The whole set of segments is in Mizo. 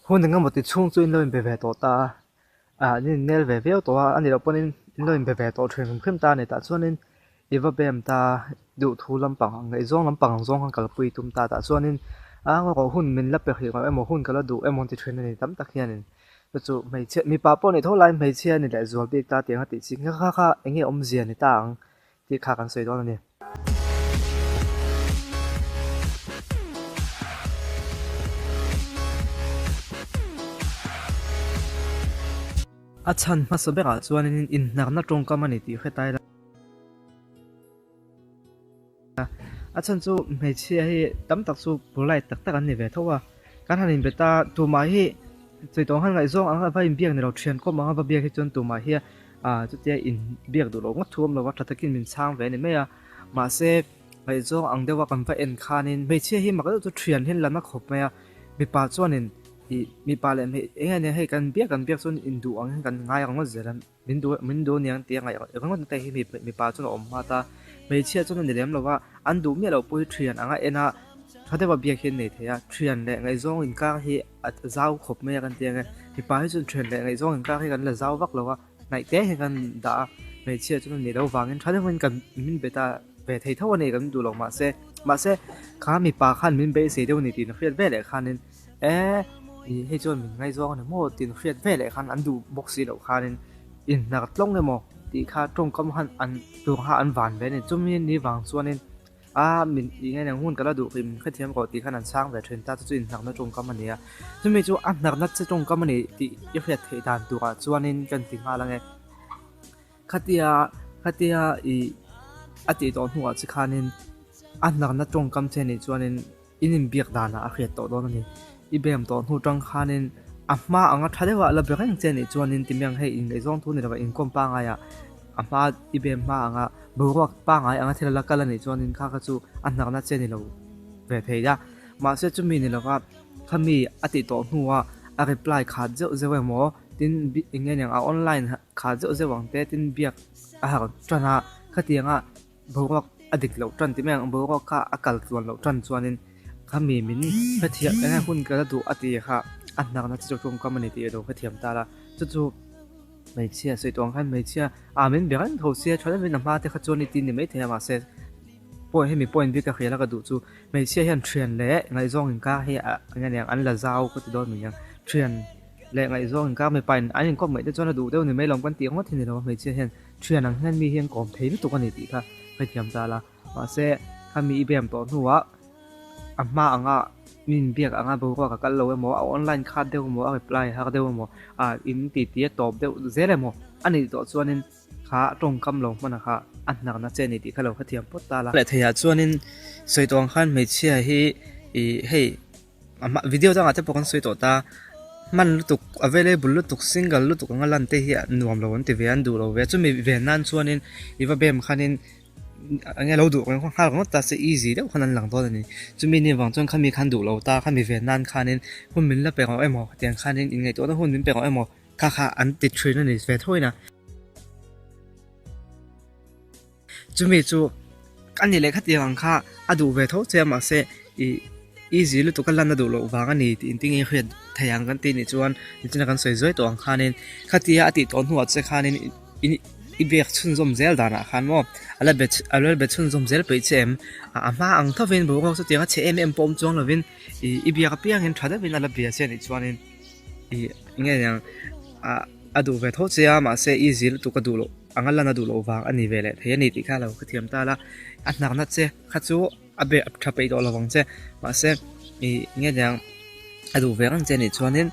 Hun engemaw ti chhung chu in lo inbe ve tawh ta a, ah in innel ve viau tawh a, a nih loh pawhin in lo inbe ve tawh thin hrim hrim ta a ni. Tah chuanin i va bem ta duhthu lampang ang ngaihzawng lampang ang zawng khan kalpui tum ta. Tah chuanin a ngaw hun min la pe hrih lo emaw hun ka la duh emaw an ti thin a ni tam tak hianin. Chu chu hmeichhia mipa pawh nih tho laiin hmeichhia a ni leh zual bik ta tiang a tih chi kha kha eng nge awmzia ni ta ang tih kha kan sawi dawn a ni. A chhan hmasa berah chuanin inhnarna tawngkam a ni tih hre tai la. A chhan chu hmeichhia hi tam tak chu polite tak tak an ni ve tho a, kan han inbe ta tumah hi chawitawng han ngaihzawng ang a va inbiak ni lo thian kawm ang a va biak hi chuan tumah hi ah chutia inbiak duh loh ngawt thu awm lo a tha takin min chhang ve a ni mai a, mahse ngaihzawng ang deuha kan va en khanin hmeichhia hi mak deuh chu thian hian la na khawp mai a, mipa chuanin ih mipa leh hmei eng nge hei kan biak kan biak chuan induh ang hian kan ngai ang ngawt zel a. Min duh min duh aniang tih a ngaih ringawt na te hi mipa chuan a awm hmat a, hmeichhia chuan a ni lem lo va, an duh miah loh pawh hi thian anga en a, tha deuha biak hi an nei thei a, thian leh ngaihzawng inkar hi a zau khawp mai a kan ti ang e, mipa hi chuan thian leh ngaihzawng inkar hi kan la zau vak lo a, hnaih te hi kan dah a, hmeichhia chuan a nih loh vangin tha deuhin kan min be ta ve thei tho a ni kan duh lo mahse, mahse kha mipa khan min beisei deuh a ni tih na hriat veleh khanin. E, ih hei chuan min ngaizawng a ni maw tih hriat veleh khan an duh bawk si loh khanin inhnar tlawng emaw tih kha tawngkam khan an tur kha an van ve a ni. Chumi ni vang chuanin a min ih nge hun ka la duh hrih min hrethiam rawh tih khan an chhang ve thin ta chu chu inhnarna tawngkam a ni a. Chumi chu a hnarna che tawngkam a ni tih i hriat theih dan turah chuanin kan ti nghal ang e. Khatia khatia ih a tih tawh hnuah che khanin a hnarna tawngkam che nih chuanin In inbiak danah a hriat tawh dawn a ni. I bem tawh hnu tang khanin a hma anga tha deuha la be reng che nih chuanin ti miang hei inngaihzawng thu ni lova inkawm pangaia a hma i bem hma anga boruak pangai anga thil a la kal a nih chuanin kha kha chu a hnarna che ni lo ve thei a. Mahse chumi ni lova khami a tih tawh hnua a reply khat zeuh zeuh emaw tin eng nge niang a online khat zeuh zeuh ang te tin biak a har tan a khatianga Boruak a dik loh tan ti mai ang, boruak kha a kal tluan loh tan chuanin khami min hrethiam eng nge hun ka la duh a ti kha a hnarna chu tawngkam a ni tih a lo hrethiam ta la, chu chu hmeichhia sawi tawh ang khan hmeichhia ah min be reng tho sia tha deuhin a hma te kha chuan i ti ni maithei a mahse pawh hemi point bik a hrial a ka duh chu hmeichhia hian thian leh ngaihzawng inkar hi a eng nge niang an la zau ka ti dawn mai ang thian leh ngaihzawng inkar mipa in an inkawp ngaih te chuan a duh deuh ni mai lo kan tih ngawt hi ni lo a hmeichhia hian. Thian ang hian mi hi an kawm thei lutuk a ni tih kha hrethiam ta la. Mahse, khami i bem tawh hnuah a hma anga mi inbiak anga boruak a kal lo emaw, a online khat deuh emaw, a reply har deuh emaw, ah in titi a tawp deuh zel emaw a nih tawh chuanin kha tawngkam lo hman a kha a hnarna che a ni tih kha lo hrethiam phawt ta la. Leh theiah chuanin sawi tawh ang khan hmeichhia hi ih hei. A hma video dangah te pawh kan sawi tawh ta hman lutuk available lutuk single lutuk anga lan te hi nuam lo an ti ve a an duh lo ve a chumi ve nan chuanin i va bem khanin eng nge lo duh reng nghal ringawt ta se easy deuh khan an lang dawn a ni chumi ni vang chuan khami khan duh lo ta khami ve nan khanin hun min la pe rawh emaw tiang khanin inngaihtuahna hun min pe rawh emaw kha kha an ti thin a ni ve tho ina. Chumi chu a ni leh khatiang ang kha a duh ve tho che a mahse ih easy lutuk a lan a duh loh vang a ni tih engtin nge hriat thei ang kan tih nih chuan nichina kan sawi zuai tawh ang khanin khatia a tih tawh hnuah che khanin i biak chhunzawm zel danah khan maw a la be a la be chhunzawm zel peih che em a hma ang thovin boruak chutiang a chhe em em pawh awm chuang lovin ih i biak apiangin tha deuhin a la bia che anih chuanin ih eng nge niang a duh ve tho che a mahse easy lutuk a duh loh. Anga lan a duh loh vang a ni ve leh thei a ni tih kha lo ka thiam ta la, a hnakna che kha chu a be tha peih tawh lo vang che, mahse ih nge niang a duh ve reng che nih chuanin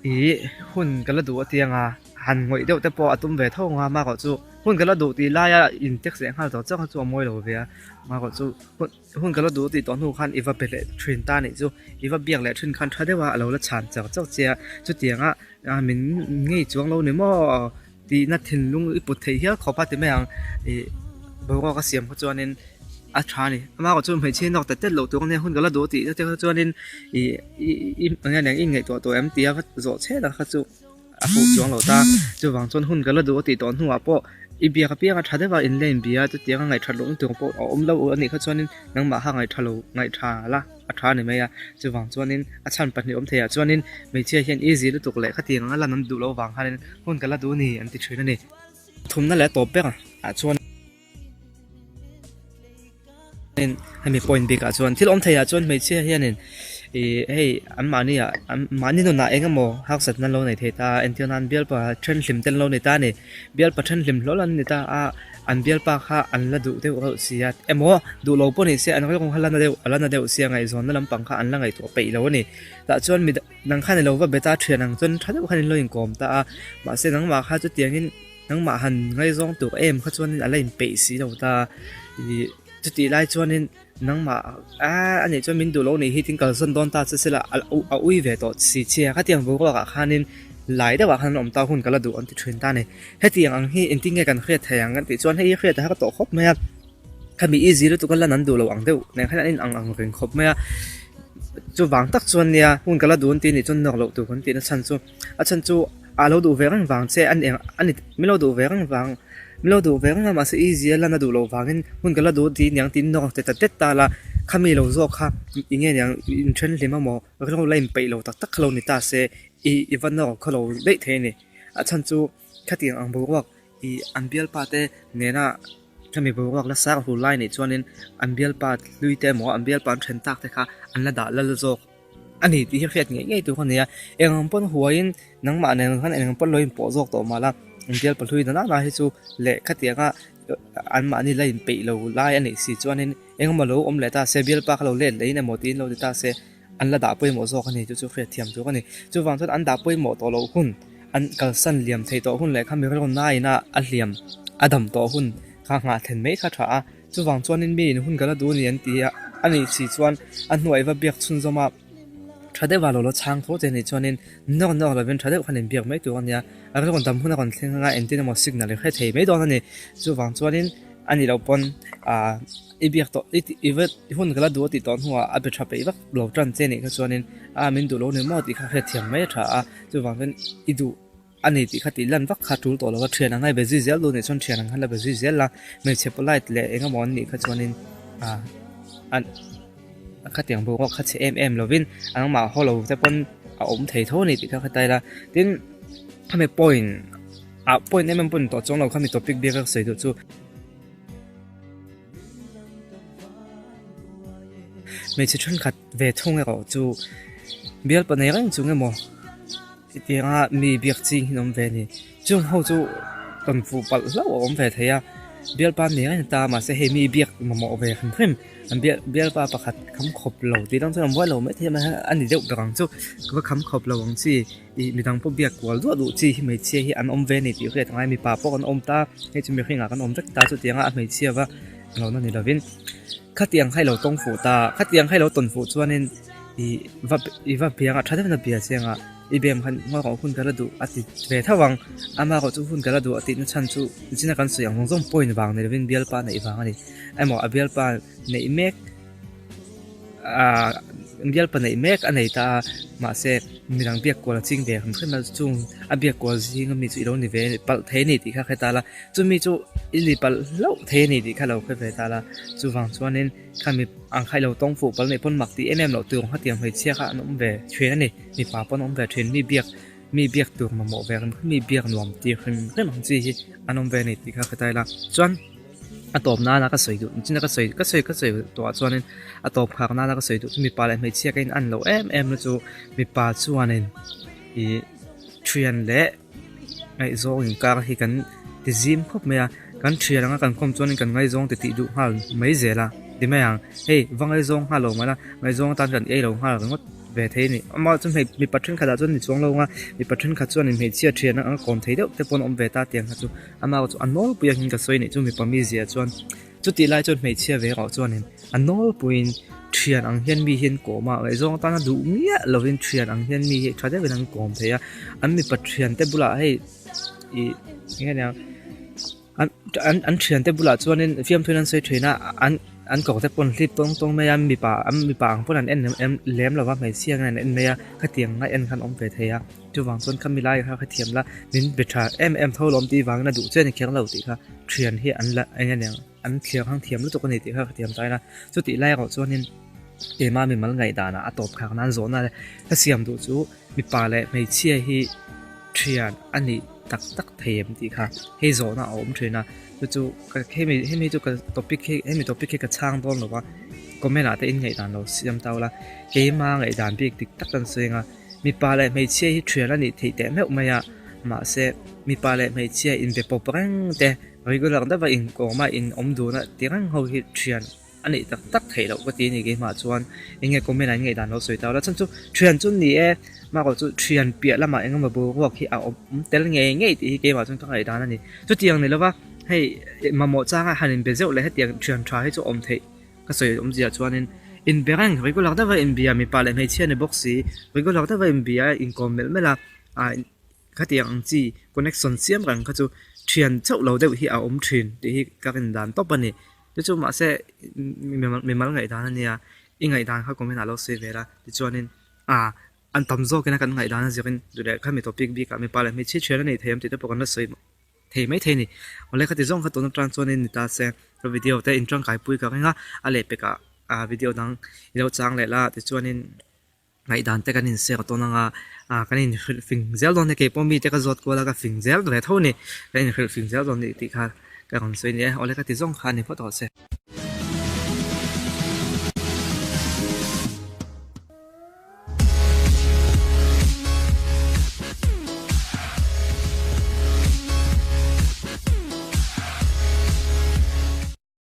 ih hun ka la duh atiang a, han ngawih deuh te pawh a tum ve tho ang a, marawh chu hun ka la duh tih laia in text leh nghal tawh chauh kha chu a mawi lo ve a, marawh chu hun hun ka la duh tih tawh hnu khan i va be leh thin ta nih chu, i va biak leh thin khan tha deuh a, a lo la chhan char char che a, chutiang a min ngei chuang lo ni maw. Tihna thinlung i put theih hial khawp a ti mai ang ih boruak a siam kha chuanin a tha a ni amaherawh chu hmeichhia nawk tet tet loh tur ania hun ka la duh tih na te kha chuanin ih i eng nge i ngaihtuah tawh em tia va zawh chhet ang kha chu a fuh chuang lo ta chuvang chuan hun ka la duh a tih tawh hnuah pawh. I biak apianga tha deuha in la inbia a, chutianga ngaihthat lohna tur pawh a awm lo a nih kha chuanin nangmah kha ngaihtha lo ngaihtha la a tha a ni mai a. Chuvang chuanin a chhan pahnih awm theiah chuanin hmeichhia hian easy lutuk leh khatiang anga lan an duh loh avang khanin hun ka la duh a ni an ti thin a ni. Thumna leh a tawp ber ah chuan. Hemi point bikah chuan thil awm theiah chuan hmeichhia hianin ih hei an mahni ah an mahni nunah eng emaw harsatna an lo nei thei ta a entir nan bialpa then hlim te an lo nei ta a ni bialpa then hlim hlawl an ni ta a an bialpa kha an la duh deuh reuh si a emaw duh lo pawh ni se an rilru kha la na deuh a la na deuh sia ngaihzawnna lampang kha an la ngaihtuah peih lo a ni tah chuan mi dang khan i lo va bet a thian ang chuan tha deuh khan in lo inkawm ta a mahse nangmah kha chutiangin. Nangmah han ngaizawng tur em kha chuanin a la inpeih si lo ta ih chutih lai chuanin nangmah aaa a nih chuan min duh lo nih hi tin kalsawn dawn ta che sela a ui ve tawh si che a khatiang boruak ah khanin lai deuh ah khan an awm ta hun ka la duh an ti thin ta a ni. Hetiang ang hi engtin nge kan hriat thei ang kan tih chuan hei hi hriat a har tawh khawp mai a khami easy lutuk a lan an duh lo ang deuh nen khan an in ang ang reng khawp mai a chuvang tak chuan nia hun ka la duh an tih nih chuan nawk loh tur kan tih na chhan chu a chhan chu. A lo duh ve reng vang che a ni a ni min lo duh ve reng vang min lo duh ve reng a mahse easy a lan a duh loh vangin hun ka la duh tih niang tiin nawk ang che ta tet ta la khami lo zawk kha eng nge niang in then hlim emaw rilru la inpeih lo tak tak kha lo ni ta se i i va nawk khaw lo daih thei a ni a chhan chu khatiang ang boruak ih an bialpa te nena khami boruak la sang hlur lai nih chuanin an bialpa hlui te emaw an bialpa an then tak te kha an la dah lal zawk. A ni tih hi hriat ngei ngei tur a ni a, eng ang pawn huaiin nangmah nen khan eng ang pawn lo inpawh zawk tawh mah la, inbial pahlui na nana hi chu leh khatianga anmahni la inpeih lo lai a nih si chuanin eng emaw lo awm leh ta se, bialpa kha lo let lehin emaw tiin lo ti ta se, an la dah pawimawh zawk a ni chu chu hriat thiam tur a ni. Chuvang chuan an dah pawimawh tawh loh hun, an kalsan liam theih tawh hun leh kha mi rilru naina a hliam a dam tawh hun kha nghah thlen mai kha tha a. Chuvang chuanin mi in hun ka la duh a ni an ti a, a nih si chuan a hnuai va biak chhunzawm a, tha deuh a lo la chhang tho che a nih chuanin nawk nawk lovin tha deuh khan in biak mai tur a nia, a rawn dam hun a rawn thleng anga engtin emaw signal i hre thei mai dawn a ni. Chuvang chuanin a nih loh pawn ah i biak tawh i i va hun ka la duh a tih tawh hnuah a be tha peih vak lo tan che a nih kha chuanin a min duh lo ni maw tih kha hrethiam mai a tha a, chuvang chuan i duh. A ni tih kha tih lan vak kha tul tawh lo a, thian ang a i be zui zel duh nih chuan thian ang khan la be zui zel a, hmeichhe polite leh eng emaw an nih kha chuanin ah an khatiang boruak kha chhe em em lovin nangmah haw lo te pawn a awm thei tho a ni tih kha ka hre ta tin khami point ah point em em pawh ni tawh chuang lo khami topic biak a sawi duh chu. Hmeichhe thenkhat ve thung erawh chu bialpa nei reng chung emaw. Hetianga mi biak ching hi an awm ve a ni. Chung ho chu rawn fuh palh hlauh a awm ve thei a, bialpa nei reng ta mahse hei mi biak mamawh ve hrim hrim an bial bialpa pakhat kham khawp lo tih dang chuan an buai lo maithei a a ni deuh ber ang chu ka va kham khawp lo ang chi ih midang pawh biak kual duah duh chi hi hmeichhia hi an awm ve a ni tih hriat angai mipa pawh kan awm ta hei chu mihringah kan awm vek ta chutianga a hmeichhia va lohna ni lovin khatiang kha i lo tawng fuh ta khatiang kha i lo tawn fuh chuanin. Ih va i va biang a tha deuhin a bia chiang a i bem khan hma rawh hun ka la duh a ti ve tho ang ama erawh chu hun ka la duh a tihna chhan chu zina kan sawi ang zawng zawng point vang ni lovin bialpa neih vang a ni emaw a bialpa neih mek ah bialpa neih mek a nei ta a mahse midang biak kual a ching ve hrim hrim a chung a biak kual zing ami chu i lo ni ve palh thei a ni tih kha hre ta la chumi chu i ni palh hlauh thei a ni tih kha lo hre ve ta la chuvang chuanin. Khami ang kha i lo tawng fuh pal neih pawn mak tih em em loh tur hetiang hmeichhia kha an awm ve thin a ni. Mipa pawn an awm ve thin, mi biak mi biak tur mamawh ve reng mi biak nuam tir hrim hrim ang chi hi an awm ve a ni tih kha ka hre ta ila. Chuan a tawp nana ka sawi duh chin a ka sawi ka sawi ka sawi tawh ah chuanin a tawp khak nana ka sawi duh chu mipa leh hmeichhia ka in an loh em em na chu mipa chuanin ih thian leh ngaihzawng inkar hi kan ti zim khawp mai a kan thian anga kan khawm chuanin kan ngaihzawng ti tih duh nghal mai zel a ti mai ang hei va ngaihzawng nghal lo mai la ngaihzawng atan kan ei lo nghal ringawt ve thei a ni amah chu hmei mipa thenkhat ah chuan ni chuang lo ang a mipa thenkhat chuanin hmeichhia thian anga kawm thei deuh te pawh an awm ve ta tiang kha chu amah chu a nawlpui angin ka sawi anih chu mipa mizia chuan chutih lai chuan hmeichhia ve erawh chuanin a nawlpuiin thian ang hian mi hi an kawm a ngaihzawng atana duh miah lovin thian ang hian mi hi tha deuhin an kawm thei a an mipa thian te bulah hei ih eng nge niang an an an thian te bulah chuanin fiamthu in an sawi thin a an. An kawr te pawn hlip tawng tawng mai a, mipa an mipa ang pawn an en em lem lo va, hmeichhia ang in an en mai a, khatiang a en khan awm ve thei a, chuvang chuan khami lai kha kha thiam la, min be tha em em tho lawm tih vangin a duh che a ni kher lo tih kha thian hi an la eng nge niang an thliar hang thiam lutuk a ni tih kha ka thiam ta ila, chutih lai erawh chuanin keimah mimal ngaihdanah a tawp khak nan zawhna ka siam duh chu mipa leh hmeichhia hi thian a nih tak tak thei em tih kha hei zawhna a awm thin a chu chu ka hemi hemi chu ka topic hi hemi topic hi ka chhang dawn lo va comment ah te in ngaihdan lo siam tau la keima ngaihdan bik dik tak kan sawi ang a mipa leh hmeichhia hi thian a nih theih teh meuh mai a mahse mipa leh hmeichhia inbe pawp reng te regular deuh a inkawm a in awm dun a ti reng ho hi thian A neih tak tak theih loh ka ti a ni keimah chuan eng nge comment ah in ngaihdan lo sawi ta ula chhan chu thian chu ni e mahkawh chu thian piah lamah eng emaw boruak hi a awm tel ngei ngei tih hi keimah chuan ka ngaihdan a ni chutiang ni lova hei mamawh changa han inbe zeuh leh hetiang thian tha hi chu awm theih ka sawi awmzia chuanin inbe reng regular deuha inbia mipa leh hmeichhia ni bawk si regular deuha inbia inkawm melh melh a ah Khatiang ang chi connection siam reng kha chu thian chauh lo deuh hi a awm thin tih hi ka rin dan tawp a ni. Chu chu mahse mimal ngaihdan a nia, i ngaihdan kha comment ah lo sawi ve la, tichuanin ah an tam zawkin a kan ngaihdan a zirin duh leh khami topic bikah mipa leh hmeichhia thian a nei thei em tih te pawh kan la sawi thei mai thei a ni. Awle khati zawng kha tun atang chuanin ni ta se ka video te in tangkaipui ka ring a, a lehpekah ah video dang i lo chang leh la tichuanin. Ngaihdan te kan insiak tawn anga ah kan inhrilh fing zel dawn a ni keipawh mite ka zawt kual a ka fing zel ve tho a ni kan inhrilh fing zel dawn a ni tih kha ka rawn sawi a ni e awle ka ti zawng kha a ni phawt rawh se.